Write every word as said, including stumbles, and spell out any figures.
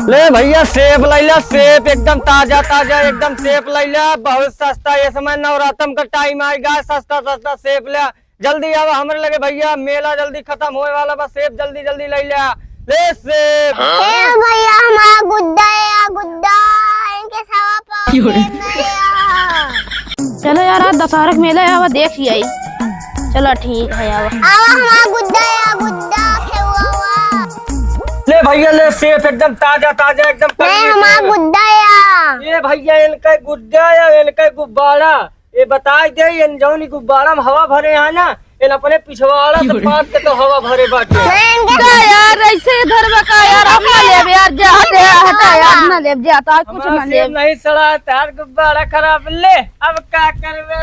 ले भइया, सेब लइला, सेब एकदम ताजा ताजा, एकदम सेब लइला, बहुत सस्ता। ये समय नवरातम का टाइम आइगा, सस्ता सस्ता सेब ले। जल्दी आवा हमरे लगे भइया, मेला जल्दी खतम होए वाला बा, सेब जल्दी जल्दी लइला। ले सेब। ए भइया, हमार गुड्डा या गुड्डा, इनके सवा पाव की हो रे? सेब नहीं आ। चलो यार, आज दशहरा के मेला है, अब देख ही आई। चलो ठीक है, अब आवा हमार गुड्डा या गुड्डा, खेलवा। ले भइया, ले सेब एकदम ताजा ताजा, एकदम नहीं, कल हमार से। गुड्डा या। ये भइया, इनका गुड्डा या इनका गुब्बारा, ये बताई दे, इन जौन गुब्बारा में हवा भरे है ना, इन अपने पिछवाड़ा से पाट के तो हवा भरे बाटे। नहीं, इनके का यार, ऐसे इधर बा का यार, हम ना लेब यार, जा, हटे, हटा यार, ना लेब, जा, तो आज कुछ हमारा ना सेब लेब। नहीं सड़ा, तार गुब्बारा खराब ले, अब का करबे?